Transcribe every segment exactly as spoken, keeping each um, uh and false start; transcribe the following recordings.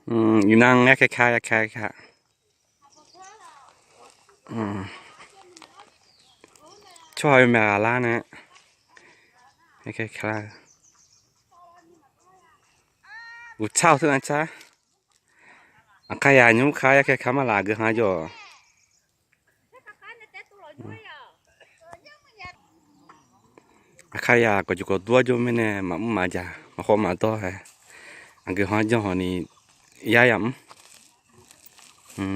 Iqnan yarkaer ka, yarkaer ka. Tsawrhaq-eu maeq ghaq lar nae yarkaer ka lar-eu. Uqtsar-eu teu navtsar. Aqkaqyaq nymr ka yarkaer ka ma laf geu han jawr-awq. Aqkaqyaq gawqjuq gawqdur-ar jawr mirnae maqmr maqjaq maqkhawf maqdawr-aer, aqgeu han janr hawq ni yar yamr.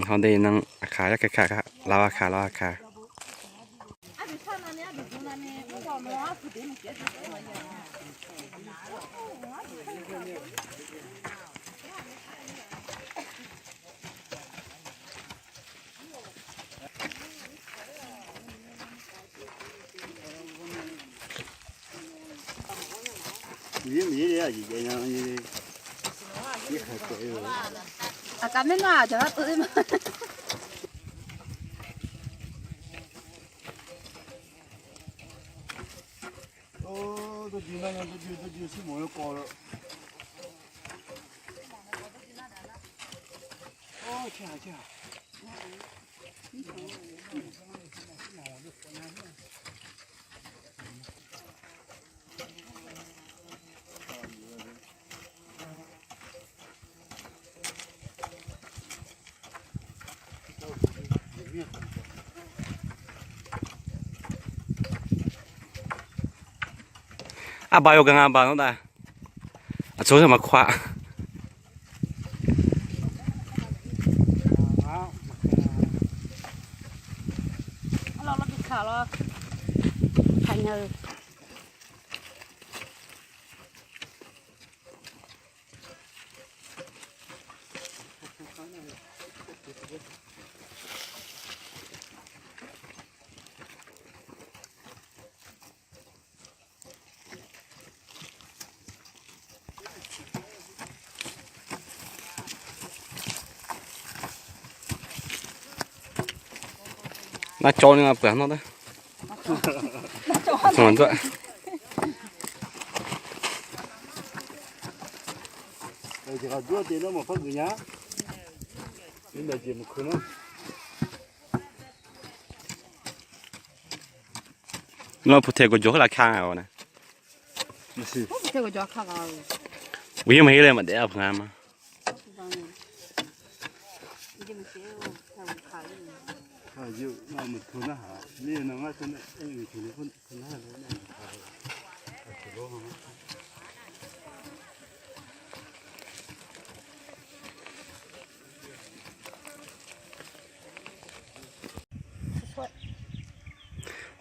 Hawde nan aqkaq yarkaer ka, lar aqkaq, lar aqkaq. Aqkaq maernmr-aq jaqlar teuv-ir ma. Arbaq yawqghaq nga baq nawr da. Aqcawq-anr maqkawr-a. Nar cawv ni nga peuq-a nawr da. Nawr puq taeq gawqjawq heulof ka-a-awq nae. Uqyaer maqher laer maqdaef-a paq nga ma.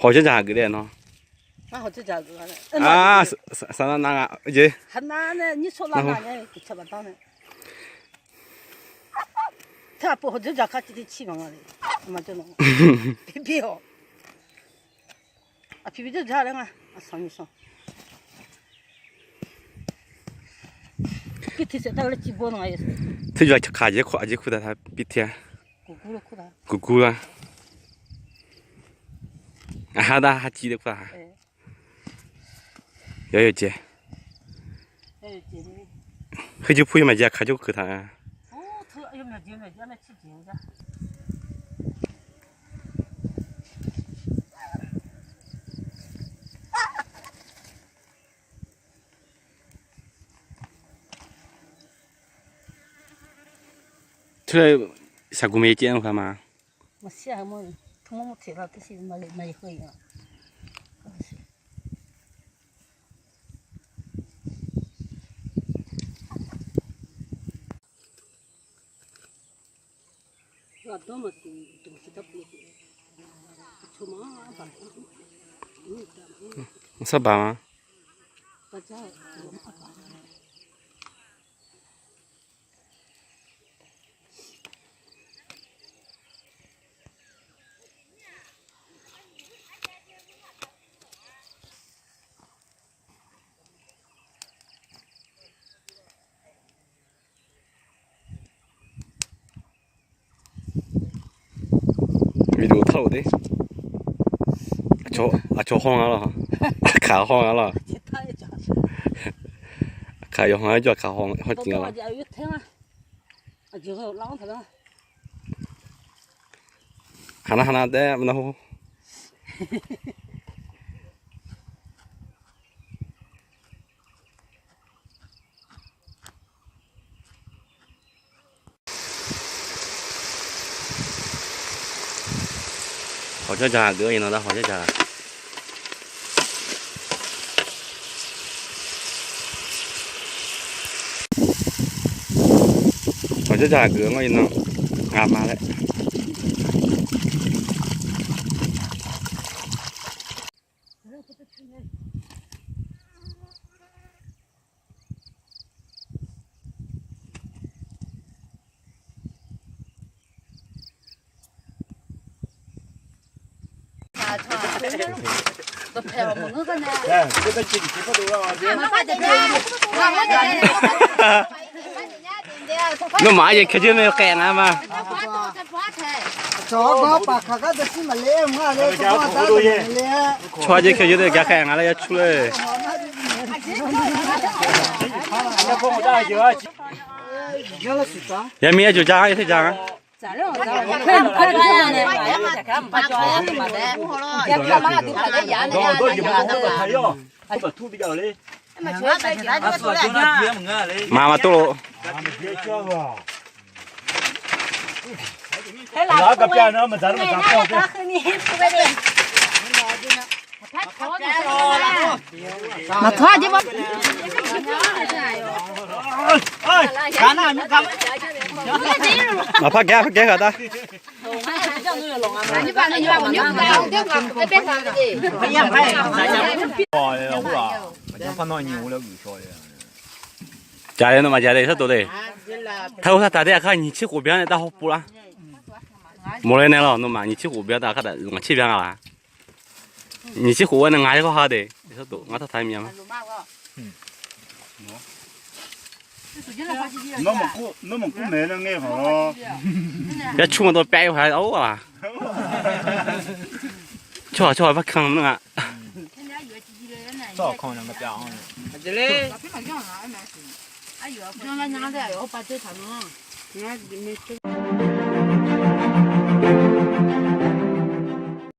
Hawq janrdzaq geuf laer nawr. Saqnar nar nga jeq. Teu aqpov hawq janrdzaq kar tiv tiv cir maqnga le. Pir pir-awq. Aqpiq bi janrdzaq laer nga. Aqsanq nyiq sanq. Pir tiq saef tar-eu laer cir bawr nga. Teujoq aqkaq jeq kur, aqjeq kur taq ta pir tir-a. Guq gur lar. Aqhar dar har cir laer kur-a. Yawr yawjeq. Heujeq pur yawmyaq jeq aqkaq jawr keuq taq nga. Teu saqguq mae caev-anr ka ma. Maqshir-aq, tmr mr teq la tmr shir ma le ma le heu-a. Sarbaq ma. Video taq-euq de. Aqcawq hawr nga lawr. Aqkaq hawr nga lawr. Aqkaq yawqha-aer jawr aqkaq hawr jir nga lawr. Haq nar haq nar daef nar hor. Hawq jarjaq geuf-awr iqnan nar hawq jarjaq. Hawq jarjaq geuf-awr iqnan ngaq ma laer. Nawmaf arjeq keuv jir mae khaeq nga ma. Tsawrhaq jeq keuv jir deuq gar khaeq nga laer ya cur le. Yamir arjeuq ja-anr yawter ja-anr. Maq maq tov lof. Maqpar gaer, par gaer ghaq dar. Jaq le, nawmaf jaq le, sar tov le. Taqhu sar taq de aqkar nyiq tser khof byan nae dar hawpov lar. Mawq le nae lawr, nawmaf nyiq tser khof byan nar aqkar ngaq tser byan nga laq. Nyiq tser khof-aer nae ngaq-aer khawr ha de, sar tov ngar taq taq-aer myav ma. Nawr maqkur maeq-aer nar ngae khawf lawr. Yar cur ma dawv pyav-ir paq-aer-awr ghaq. Tsawrhaq tsawrhaq par kan nar nga.